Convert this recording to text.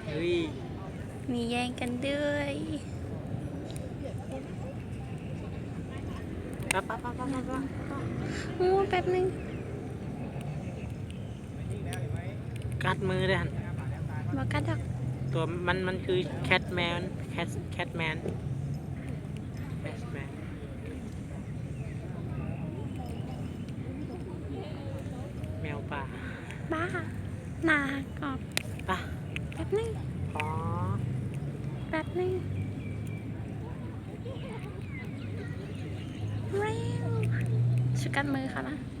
ເຮີ້ຍ ມີແຍ່ງກັນດ້ວຍ. ປະ ປະ ປະ ປະ ປະ ປະ. ໂອ້ ແປັບໜຶ່ງ. ກັດມືເດ້ຫັ້ນ. ບໍ່ກັດດອກ. ຕົວມັນ ມັນຄືແຄດແມນ ແຄດ ແຄດແມນ ແຄດແມນ. ແມວປ່າ ບ້າ ໜ້າຮັກອອກ. ປະ ແປັບໜຶ່ງ ອໍ ແປັບໜຶ່ງ. ຊິກັດມືເຂົານະ.